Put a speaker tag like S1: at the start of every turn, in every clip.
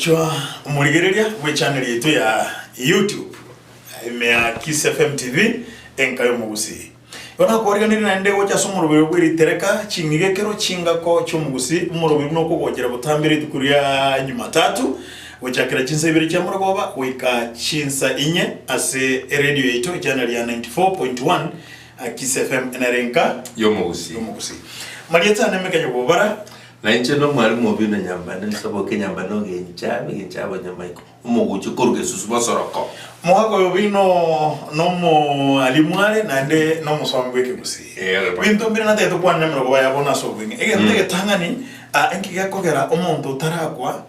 S1: Omwanchwa omorigereria bw'echannel yaito ya YouTube ime ya Kiss FM TV enka y'omogusii. Igo nakwariganirie naende gocha ase omoroberi bw'eritereka ching'igekero chingako chi'omogusii omoroberi buna okogochera botambe rituko ria Jumatatu gochakera chinsa ibere chia morogoba goika chinsa inye ase eredio yaito echannel ya 94.1 Kiss FM nere enka
S2: Y'omogusii.
S1: y'omogusii. Marieta ane Emeka Nyabobara.
S2: Na inche nomwalimu Obinna Nyambane, nsaboke Nyambane ogenchabe genchabe Onyamaiko, omoguchi korwa gesusu bosoroko.
S1: Mogaka oyo Obinna nomoalimu are naende nomosomi bw'ekegusii.
S2: Ere bo.
S1: Binto mbire natagete kwanera emerogo baye bono ase obweng'e. Egento egetang'ani, ah, enki gekogera omonto otarakwa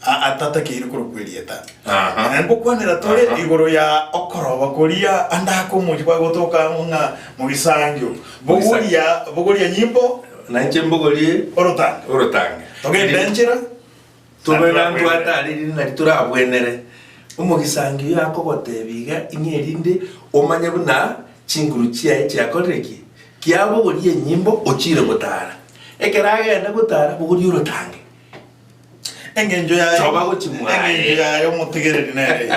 S1: ah, atatakeire korokwa erieta.
S2: Aha.
S1: Naende ngokwanera tore
S2: Aha.
S1: igoro ya okoroba koria ande ake omochie kwagotoka ng'a mogisangio. Bogoria, bogoria nyimbo.
S2: Na inche mbogorie
S1: Orotange.
S2: orotange.
S1: Togende enchera.
S2: Tobe nantwatarerie nari torabwenere. Omogisangio oyo akogotebia iga ing'e erinde omanye buna chinguru chiaye chiakorire ki? Kiabogoria enyimbo ochire gotara. Ekero agenda gotara bogoria orotange.
S1: Engencho yaye
S2: Choba gochia mwaye.
S1: engencho yaye omotegereri nere eye.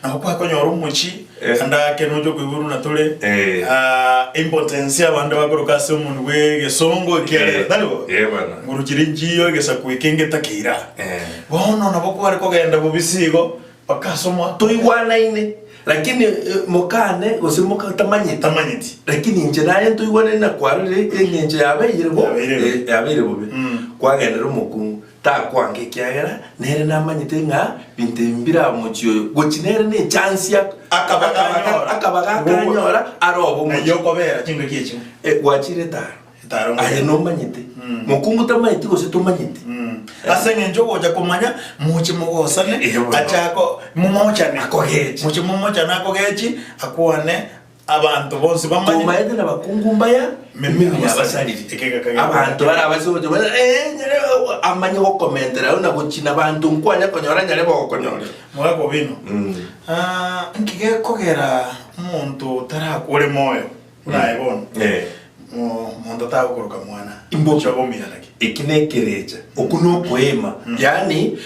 S1: Nabo kwakonyora omochi
S2: Eh.
S1: ande ake noche okoiborwa na tore
S2: Eh.
S1: ah, impotence abande bakoroka ase omonwe bwa egesongo ekiagera
S2: Eh.
S1: tari bo
S2: Eh, bana.
S1: nguru chiri nchiyo egesaku eke ngetakeira
S2: Eh.
S1: bono nabo kware kogenda bobisi igo mpaka ase omwa
S2: Toigwanaine lakini eh, mokane gose moka tamanyeti.
S1: tamanyeti
S2: Lakini inche naye ntoigwanaine na kwarorire eng'encho yabeire bo
S1: Yabeire bobe.
S2: eh, yabeire bobe.
S1: Mm.
S2: Kwagenderera omokungu Takwanga ekiagera nere namanyete ng'a binto ebi mbire omochie oyo, gochia nere nechansi ak-
S1: Akabaga
S2: akabaga
S1: anyora.
S2: akabaga akanyora arobe omochie.
S1: Nayio okobera chingaki echio.
S2: Eh, gwachire etaro.
S1: Etaro
S2: Aye
S1: ngocha.
S2: nomanyete. Mokungu tamanyeti gose tomanyeti.
S1: Mm. Ase eng'encho ogocha komanya moche mogosane
S2: Eh, bono.
S1: achako momochane
S2: Akogechi.
S1: moche momochane akogechi akwane Abanto bonsi bamanye.
S2: Tomaete nabakungu mbaya, emenwa yabasariri. Abanto bare abase gocha bare, "Eh, nyare amanye gokomentera agwo na gochia nabanto nkwanya konyora nyare bogokonyorera.
S1: Mogaka Obino,
S2: Mm.
S1: ah, nki gekogera omonto otarakwa ore moyo buna aye bono
S2: Eh.
S1: mo- monto tagokoroka mwana
S2: Imbo-
S1: gochia obomiya naki?
S2: Eki nekerecha, okwo nokoema, yaani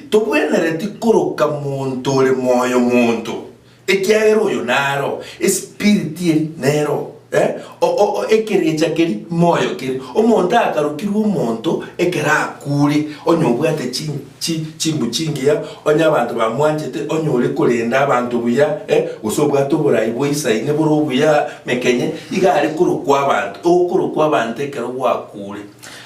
S2: tobwenereti koroka monto ore moyo monto. Ekiagera oyo naro, espiriti eri nero, eh, o, o, o, ekerecha keria moyo kere. Omonto akarokirwe omonto ekero akure, onye obwate chi, chi, chimbu chingiya, onye abanto bamwanchete, onye ore korenda abanto buya, eh, gose obwate oborai boisaine bore obuya mekenye, iga are korokwa abanto, okorokwa abanto ekero gwakure.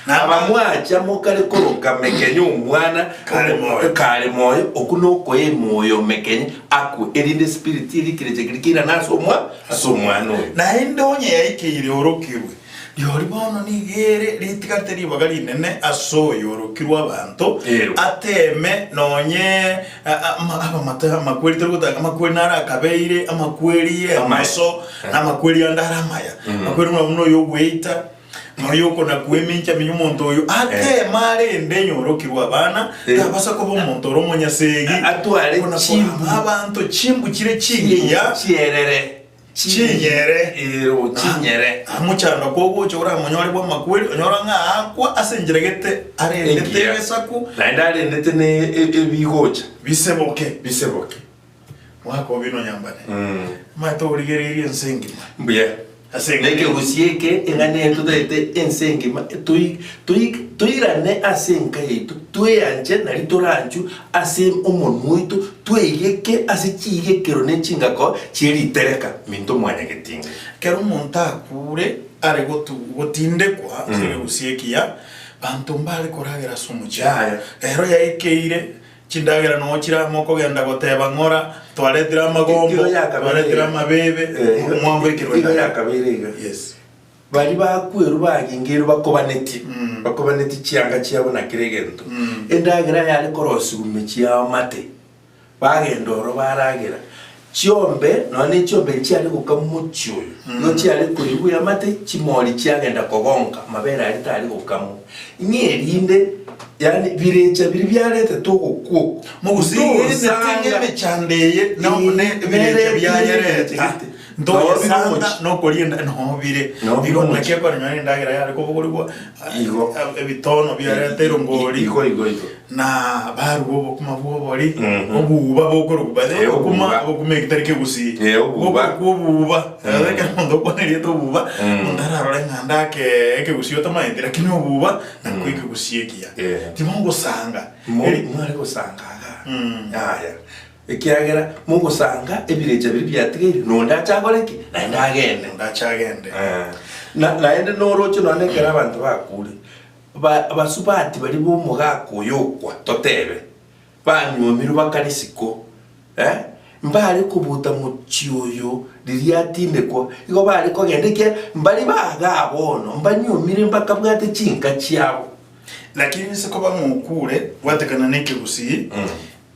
S1: Na
S2: Abamwacha mokare koroka mekenye omwana
S1: Kare moyo.
S2: kare moyo, okwo nokoa emoyo mekenye akwe, erinde espiriti eria ekerecha keria keirane ase omwa ase omwana oyo.
S1: Naende onye yaikeire orokirwe, rirorio bono nigo ere ritigarete ribaga rinene ase oyo orokirwe abanto,
S2: Ero.
S1: ateeme nonye abamate amakweri tori gotanga amakweri naro akabeire, amakweri y'emoso, na amakweri ande are amaya. Amakweri buna buna oyo ogweita. Noyo okona-kua emincha miya omonto oyo ateeme arende enyorokirwe abana,
S2: Eh.
S1: tabasa koba omonto ore omonyasegi,
S2: Atware
S1: okona
S2: chimbu.
S1: korama abanto chimbu chire chingiya,
S2: Chierere.
S1: Chinyere.
S2: Ero, chinyere.
S1: Omochando kogocha oramonyore bw'amakweri, onyora ng'a aakwa ase enchera gete arendete
S2: Engiya.
S1: egesaku
S2: Naende arendete ne e- ebigocha
S1: biseboke.
S2: biseboke.
S1: Mwaka o bino nyambane. Omanyete origereirie ense engima.
S2: Mbuya.
S1: Ase eng'ana eye.
S2: Nekegusia eke eng'ana eye totagete ense engima toi toi toirane ase enka yaito tweanche nari toranchwe ase omonwa oito tweigeke ase chiigekero ne chingako chie ritereka minto mwanyagetinga.
S1: Ekero omonto akure are gotu gotindekwa ase ekegusia ekiya, banto mbare koragera ase omochie.
S2: Yaya.
S1: Ero yaikeire Chindagera noo chire amo okogenda goteba ng'ora, twaretire amagombo,
S2: Igo yakabeire
S1: twaretire
S2: iga.
S1: amabebe,
S2: Eh, igo-
S1: mwamboekerwe
S2: igo
S1: endagera.
S2: yakabeire iga.
S1: Yes.
S2: Baria bakwerwa bagingeirwe bakobanetie,
S1: Mm.
S2: bakobanetie chianga chiabo na kera egento.
S1: Mm.
S2: Endagera yare korosigwa mechie y'amate, bagenda oro baragera. Chiombe, nonya ne chiombe nchiare gokamwa mochie oyo, nigo chiare koigwa eamate, chimori chiagenda kogonka, amabere aria tari gokamwa. Ing'e erinde, yaani birecha biria biaretete ogokwa oko,
S1: Mogusii
S2: tosanga
S1: ng'a emechando eye no- ne ebirecha
S2: Nere
S1: biayereta.
S2: ebirecha gete.
S1: Ntoyesanga
S2: omochie.
S1: nokoria enda noo bire.
S2: Noo bire
S1: Igo
S2: omochie.
S1: naki ekore nonye endagera yare kobogorigwa,
S2: Igo.
S1: ebitono biareta erongori.
S2: Igo igo igo.
S1: Na baruga obokima bw'obori,
S2: Mhm.
S1: obuuba bokorokwa by the way
S2: Eh,
S1: obokima
S2: obuuba.
S1: obokima eki tari kegusii.
S2: Eh, obuuba.
S1: Bokorokwa obuuba. Ekero omonto okwana erieta obuuba,
S2: Mm.
S1: omonto ararore ng'a ndake ekegusii otamaeti lakini obuuba nakwo ekegusii ekiya.
S2: Eh.
S1: Timogosanga.
S2: Mo-
S1: Eri-
S2: Mware gosanga igaa.
S1: Mm.
S2: Yaya. Ekiagera mogosanga ebirecha biria biatigaire, na onde ache akore ki? Naende agende.
S1: Onde ache agende.
S2: Eh. Na, naende noroche nonya ekero abanto bakure, ba, basubati baria b'omogaka oyo okwa, totebe, banywomirwe bakare isiko, eh, mbare kobuta mochie oyo riria atindekwa, igo bare kogenda ekiagera mbari bagaa bono, mbanyuomire mbakabwate chinka chiabo.
S1: Lakini inse koba ng'okure, bwatekana nekegusii,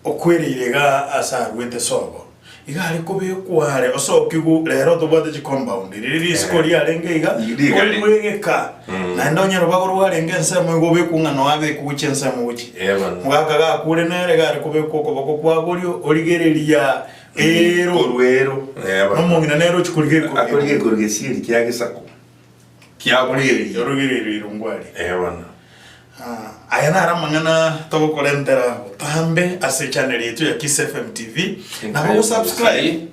S1: Okwereire iga ase arwete sobo, iga are kobekwa are osokigwe rero tobwate chicompound riria risiko riarenge iga
S2: Rigari.
S1: origwe egeka naende onye robago rwarenge ensemo igo obekwe ng'a noe abekwe gochia ensemo gochia
S2: Eh, bono.
S1: mogaka gakure nere iga are kobekwa okoboko kwa borio origereria ero
S2: Korwa ero. Eh, bono.
S1: nomong'ina nere ochia korigia
S2: Akorigia
S1: ekorigia
S2: ekorigia gesieri kia gesaku kia boreri.
S1: origereria irungu aria.
S2: Eh, bono.
S1: Aya naro amang'ana togokorentera botambe ase echannel yaito ya Kiss FM TV. Nabo go subscribe.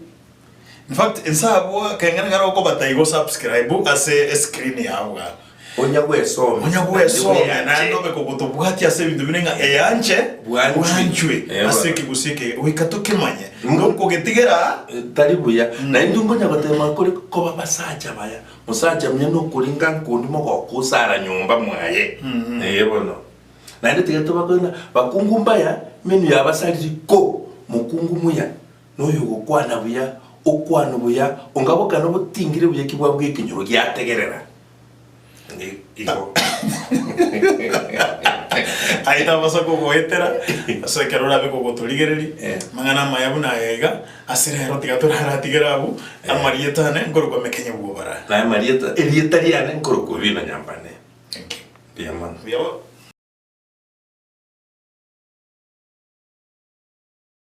S1: In fact, inse abwo akeng'ene kare okobata igo subscribe ase escreen yao iga.
S2: Onya gwesomia.
S1: Onya gwesomia naende obe kogotobwatia ase ebinto bire ng'a eyanche
S2: Bwanchwe.
S1: bwanchwe
S2: Eh,
S1: ase
S2: bono.
S1: ekegusii eke goika tokemanye. Ntokogetigera
S2: Tari buya. Naintwe nkonya gotema kore koba basacha baya. Mosacha muya nokoringa nkondi mogoko osara nyomba mwaye. Ee bono. Naende tiga tobakore ng'a bakungu mbaya menu yabasariri ko mokungu muya noyo ogokwana buya, okwanwa buya, onga bokana obotingire buya ki bwabwa ekenyoro giategerera. Igo.
S1: Aye tabasa kogoetera ase ekero orabe kogotorigereria
S2: Eh.
S1: amang'ana amaya buna aya iga ase rero tiga toraratigere abwo amarieta ane nkorokwa Mekenye Bwobara.
S2: Naye amarieta, erieta riane nkorokwa Obina Nyambane.
S1: Thank you.
S2: Mbuya mono.
S1: Mbuya mono.